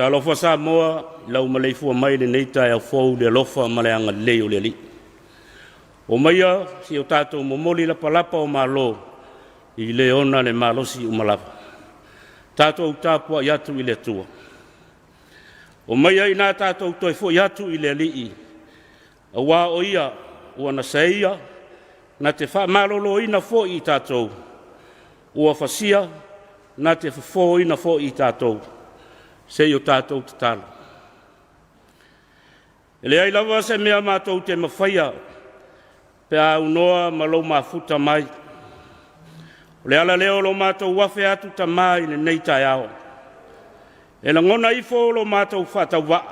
Talofa Samoa i lau maleifua mai i lenei taeao fou i le alofa ma le agalelei o le Alii. Omaia se i o tatou momoli lapalapa o malo i le ona le malosi uma lava. Tatou tapuai atu i le Atua. Omaia ina tatou toe foi atu i le Alii, aua o Ia ua na seia na te faamaloloina foi i tatou, ua fasia na te fofōina foi i tatou, se i o tatou tatalo. E leai lava se mea matou te mafaia pe a aunoa ma lou mafuta mai. O le ala lea o lo matou afe atu Tamā i lenei taeao. E lagona ifo lo matou faatauvaa.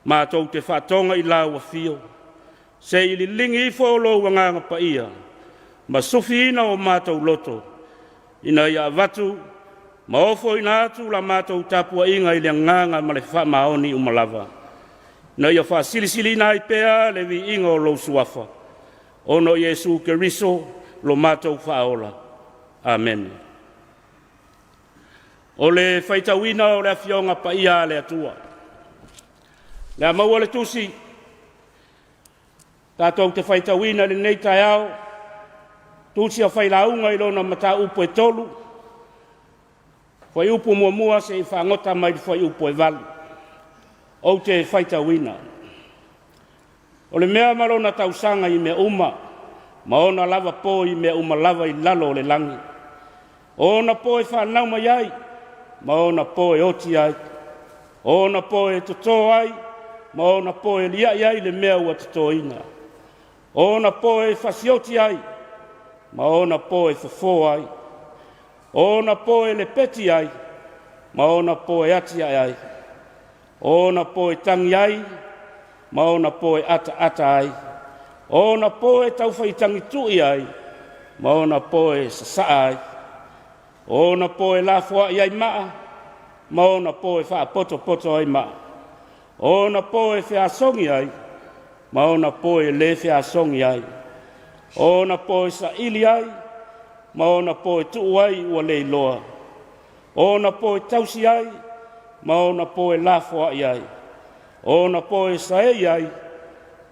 Matou te faatoga i lau afio, se i liligi ifo lou agaga paia ma sufiina o matou loto, ina ia avatu ma ofoina atu la matou tapuaiga i le agaga ma le faamaoni uma lava, ina ia faasilisiliina ai pea le viiga o lou suafa, ona o Iesu Keriso lo matou Faaola. Amene. O le faitauina o le Afioga Paia a le Atua. Le a maua le tusi tatou te faitauina i lenei taeao, tusi a Failauga i lona mataupu e 3, fuaiupu 1 seia fagota mai le fuaiupu e 8. Ou te faitauina. O le mea ma lona tausaga i mea uma, ma ona lava po i mea uma lava i lalo o le lagi. O ona po e fanau mai ai, ma ona po e oti ai. O ona po e toto ai, ma ona po e liai ai le mea ua totoina. O ona po e fasioti ai, ma ona po e fofo ai. O ona po e lepeti ai, ma ona po e atiae ai. O ona po e tagi ai, ma ona po e ataata ai. O ona po e taufaitagitui ai, ma ona po e sasaa ai. O ona po e lafoai ai maa, ma ona po e faapotopoto ai maa. O ona po e feasogi ai, ma ona po e lē feasogi ai. O ona po e saili ai, ma ona po e tuu ai ua le iloa. O ona po e tausi ai, ma ona po e lafoai ai. O ona po e saei ai,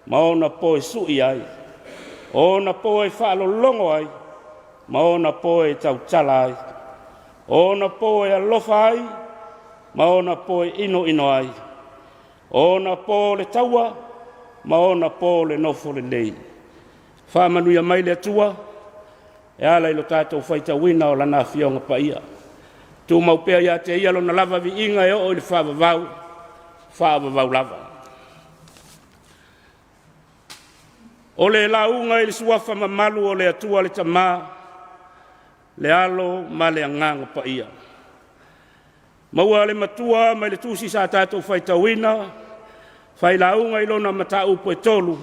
ma ona po e sui ai. O ona po e faalologo ai, ma ona po e tautala ai. O ona po e alofa ai, ma ona po e inoino ai. O ona po o le taua, ma ona po o le nofo lelei. Faamanuia mai le Atua e ala i lo tatou faitauina o Lana Afioga Paia. Tumau pea ia te Ia Lona lava viiga e oo i le faavavau, faavavau lava. O le lauga i le suafa mamalu o le Atua le Tama, le Alo ma le Agaga Paia. Maua le matua mai le tusi sa tatou faitauina, failauga i lona mataupu e 3,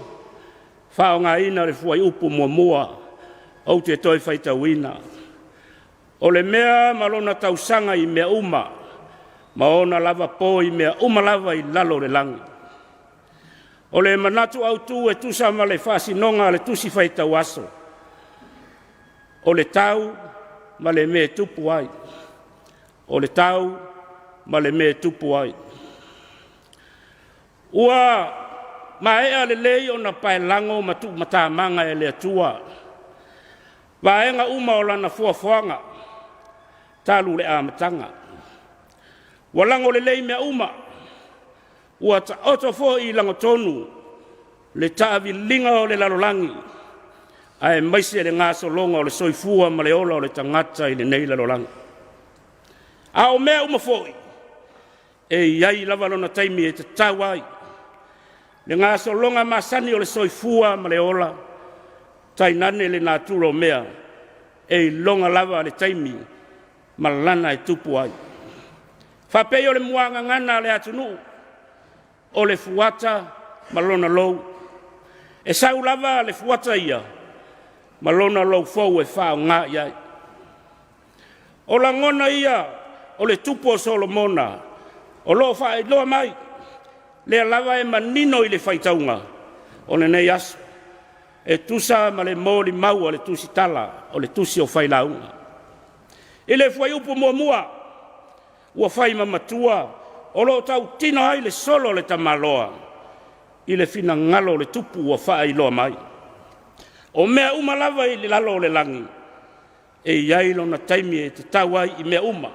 faaaogaina le fuaiupu 1, ou te toe faitauina. O le mea ma lona tausaga i mea uma, ma ona lava po i mea uma lava i lalo o le lagi. O le manatu autu e tusa ma le faasinoga a le tusi faitau aso, o le tau ma le mea e tupu ai. O le tau ma le mea e tupu ai. Ua maea lelei ona paelago ma tuumatamaga e le Atua vaega uma o lana foafoaga talu le amataga. Ua lago lelei mea uma, ua taoto foi i lagotonu le taaviliga o le lalolagi, aemaise le gasologa o le soifua ma le ola o le tagata i lenei lalolagi. A o mea uma foi, e i ai lava lona taimi e tatau ai le gasologa masani o le soifua ma le ola, tainane le natura o mea, e iloga lava le taimi ma lana e tupu ai. Faapei o le muagagana a le atunuu, o le fuata ma lona lou. E sau lava le fuata ia ma lona lou fou e faaaoga i ai. O lagona ia o le tupu o Solomona o lo o faailoa mai, lea lava e manino i le faitauga o lenei aso, e tusa ma le molimau a le tusitala o le tusi o Failauga. I le fuaiupu 1, ua fai ma matua o lo o tautino ai le solo a le tamaloa i le finagalo o le tupu ua faailoa mai. O mea uma lava i lalo o le lagi, e i ai lona taimi e tatau ai i mea uma.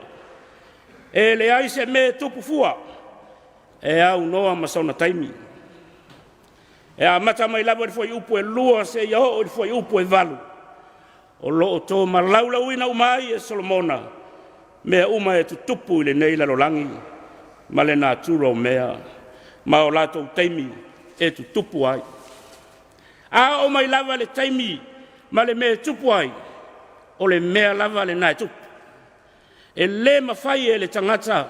E leai se mea e tupu fua, e aunoa ma sona taimi. E amata mai lava i le fuaiupu e 2 seia oo i le fuaiupu e 8, o lo o tomalaulauina uma ai e Solomona mea uma e tutupu i lenei lalolagi ma le natura o mea, ma o latou taimi e tutupu ai. A oo mai lava le taimi ma le mea e tupu ai, o le mea lava lena e tupu. E le mafai e le tagata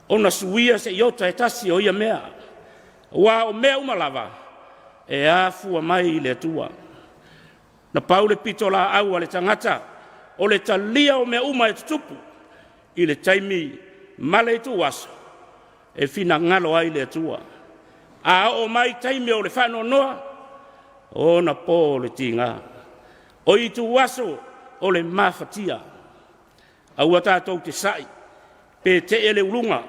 ona suia se iota e tasi o ia mea. Aua o mea uma lava e afua mai i le Atua. Na pau le pitolaau a le tagata o le talia o mea uma e tutupu i le taimi ma le ituaso e finagalo ai le Atua. A oo mai taimi o le faanoanoa, o ona po o le tiga, o ituaso o le mafatia. Aua tatou te sa'i pe tee le uluga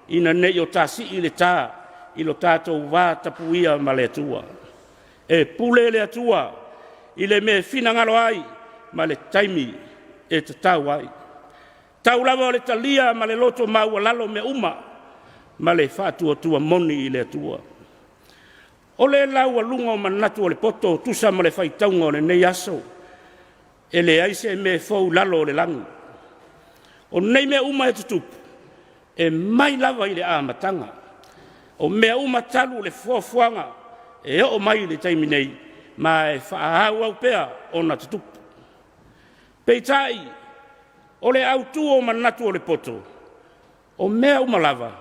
ina ne i o ta sii le ta i lo tatou va tapuia ma le Atua. E pule le Atua i le mea e finagalo ai ma le taimi e tatau ai. Tau lava o le talia ma le loto maualalo mea uma ma le faatuatua moni i le Atua. O le laualuga o manatu o le poto tusa ma le faitauga o lenei aso, e leai se mea fou i lalo o le lagi. O nei mea uma e tutupu, e mai lava i le amataga. O mea uma talu le foafoaga e oo mai i le taimi nei, ma e faaauau pea ona tutupu. Peitai, o le autu o manatu o le poto, o mea uma lava,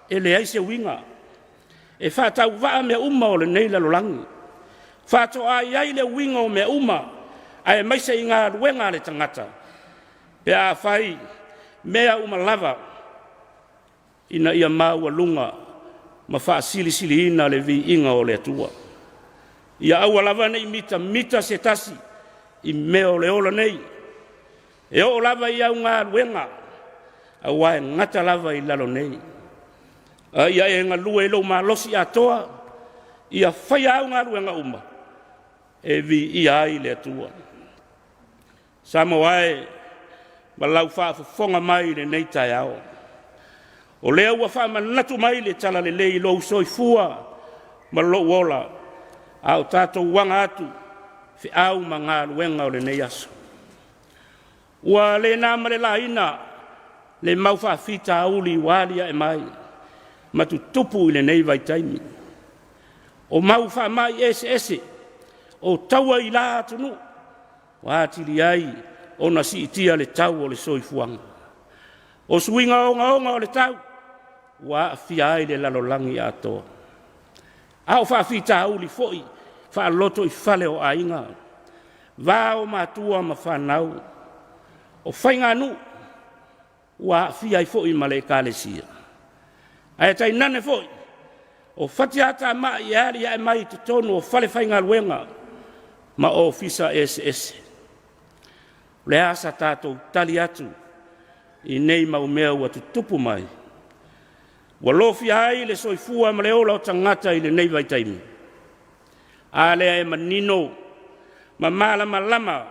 e leai se uiga. E faatauvaa mea uma o lenei lalolagi. Faatoa i ai le uiga o mea uma, aemaise i galuega a le tagata, pe a fai mea uma lava ina ia maualuga ma faasilisiliina le viiga o le Atua. Ia aua lava ne i mitamita se tasi i mea o le ola nei, e oo lava i au galuega, aua e gata lava i lalo nei. A ia e galue i lou malosi atoa, ia faia au galuega uma e viia ai le Atua. Samoa e, ma lau faafofoga mai i lenei taeao, o lea ua faamanatu mai le Talalelei i lou soifua ma lou ola, a o tatou aga atu feau ma galuega o lenei aso. Ua le na ma le laina le mau faafitauli ua alia'e mai ma tutupu i lenei vaitaimi. O mau faamai eseese, o taua i la atunuu, ua atili ai ona siitia le tau o le soifuaga. O suiga ogaoga o le tau ua aafia ai le lalolagi atoa. A o faafitauli foi faalotoifale o aiga, va o matua ma fanau, o faiganuu ua aafia ai foi ma le Ekalesia. Ae tainane foi o fatiatamai e alia'e mai i totonu o falefaigaluega ma ofisa eseese. O le a sa tatou tali atu i nei mau mea ua tutupu mai? Ua lofia ai le soifua ma le ola o tagata i lenei vaitaimi. A lea e manino ma malamalama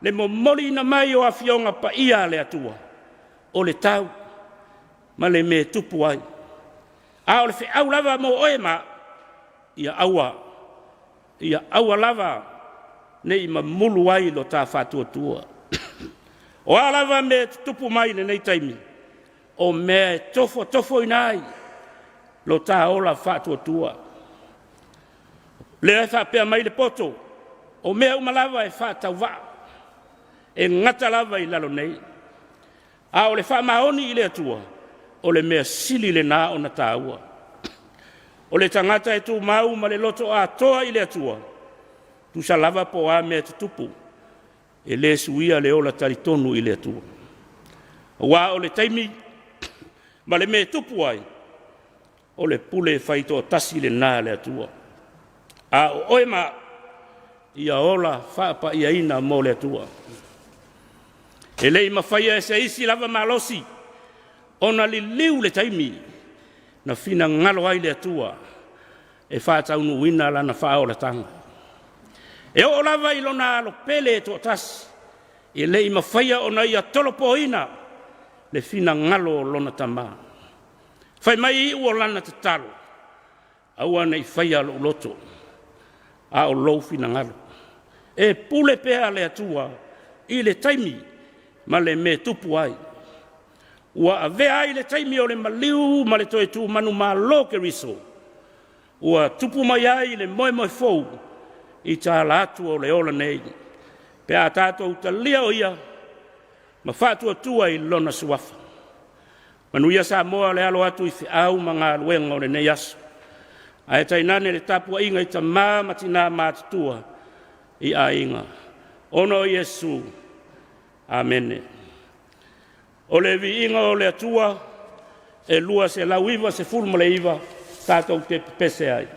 le momoliina mai o Afioga Paia a le Atua, o le tau ma le mea e tupu ai. A o le feau lava mo oe ma au, ia aua, ia aua lava ne i mamulu ai lo ta faatuatua. O a lava mea e tutupu mai i lenei taimi, o mea e tofotofoina ai lo ta ola faatuatua. Lea e faapea mai le poto, o mea uma lava e faatauvaa, e gata lava i lalo nei. A o le faamaoni i le Atua, o le mea sili lena ona taua. O le tagata e tumau ma le loto atoa i le Atua, tusa lava po o a mea e tutupu, e le suia le ola talitonu i le Atua. Aua o le taimi ma le mea e tupu ai, o le pule faitoatasi lena a le Atua. A o oe ma au, ia ola faapaiaina mo le Atua. E le i mafaia e se isi lava malosi ona liliu le taimi na finagalo ai le Atua e faataunuuina lana faaolataga. E oo lava i lona alo pele e toatasi, e le i mafaia ona ia tolopoina le finagalo o lona Tama. Fai mai iu o lana tatalo, aua ne i faia lou loto, a o lou finagalo. E pule pea le Atua i le taimi ma le mea e tupu ai. Ua avea ai le taimi o le maliu ma le toe tumanumalo o Keriso, ua tupu mai ai le moemoe fou i tala atu o le ola nei, pe a tatou talia o ia ma faatuatua i lona suafa. Manuia Samoa le alo atu i feau ma galuega o lenei aso. Ae tainane le tapuaiga i tamā ma tinā matutua i aiga. Ona o Iesu. Amene. O le viiga o le Atua e 299 tatou te pepese ai.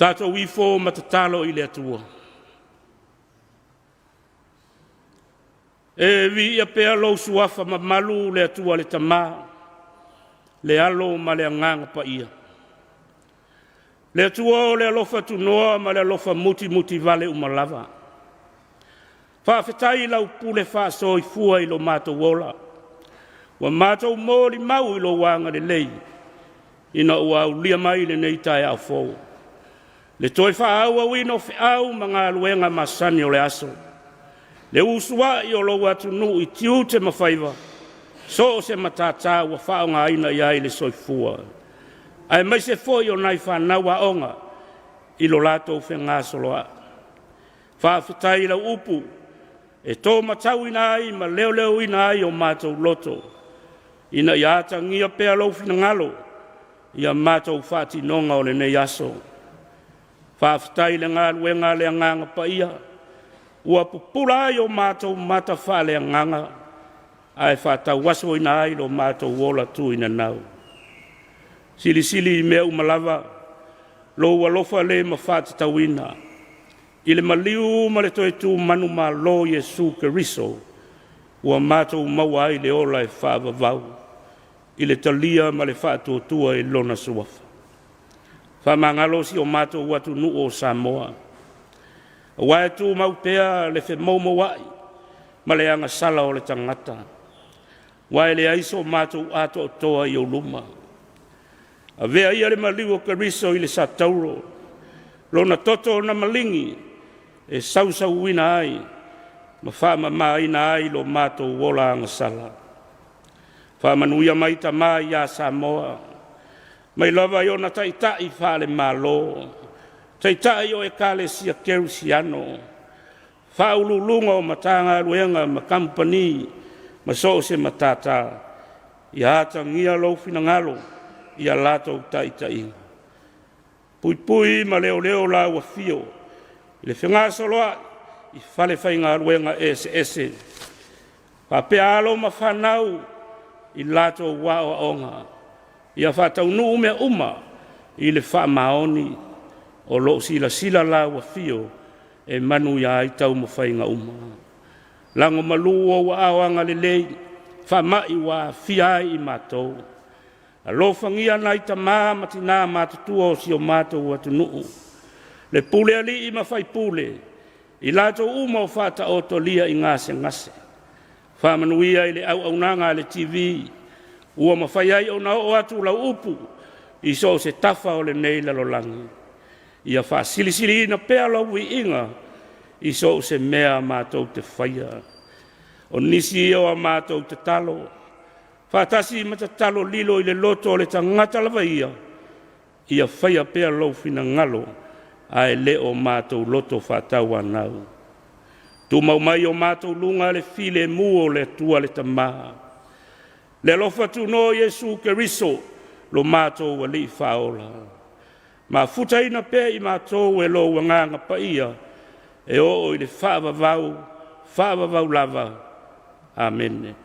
Tatou ifo ma tatalo i le Atua. E viia pea lou suafa mamalu le Atua le Tama, le Alo ma le Agaga Paia. Le Atua o le alofa tunoa ma le alofa mutimutivale uma lava. Faafetai i lau pule faasoifua i lo matou ola. Ua matou molimau i lou agalelei ina ua aulia mai lenei taeao fou. Le toe faaauauina o feau ma galuega masani o le aso. Le usuai o lou atunuu i tiute ma faiva, so o se matata ua faaaogaina i ai le soifua, aemaise foi o nai fanau aoga i lo latou fegasoloai. Faafetai i lau upu e tōmatauina ai ma leoleoina ai o matou loto, ina ia atagia pea lou finagalo ia matou faatinoga o lenei aso. Faafetai i le galuega a le Agaga Paia ua pupula ai o matou mata faaleagaga ae faatauasoina ai lo matou ola tuinanau. Silisili i mea uma lava lou alofa le mafatiatatauina i le maliu ma le toe tu manumalo Iesu Keriso ua matou maua ai le ola e faavavau i le talia ma le faatuatua i lona suafa. Faamagalo si o matou atunuu o Samoa, aua e tumau pea le femoumouai ma le agasala o le tagata, aua e leai so matou atoatoa i ou luma. Avea ia le maliu o Keriso i le satauro, lona toto na maligi e sausauina ai ma faamamaina ai lo matou ola agasala. Faamanuia mai Tama ia Samoa. Mai lava i ona taitai faale-Malo, taitai o Ekalesia Kerisiano, faauluuluga o Matagaluega ma Kamupani ma so o se matata, ia atagia lou finagalo i a latou taitaiga. Puipui ma leoleo laua afio i le fegasoloai i falefaigaluega eseese, faapea alo ma fanau i latou aoaoga. Ia faataunuu mea uma i le faamaoni o lo o silasila lau Afio e manuia ai taumafaiga uma. Lagomalu ou aao agalelei i faamai ua aafia ai i matou. Alofagia nai tama ma tina matutua o si o matou atunuu, le pule alii ma faipule, i latou uma o faataotolia i gasegase. Faamanuia i le auaunaga a le TV ua mafai ai ona oo atu lau upu i so o se tafa o lenei lalolagi. Ia faasilisiliina pea lou viiga i so o se mea matou te faia. O nisi ia o a matou tatalo, faatasi ma tatalo lilo i le loto o le tagata lava ia, ia faia pea lou finagalo ae le o matou loto faatauanau. Tumau mai i o matou luga le filemu o le Atua le Tama, le alofa tunoa o Iesu Keriso lo matou Alii Faaola, mafutaina pea i matou e lou Agaga Paia e oo i le faavavau, faavavau lava. Amene.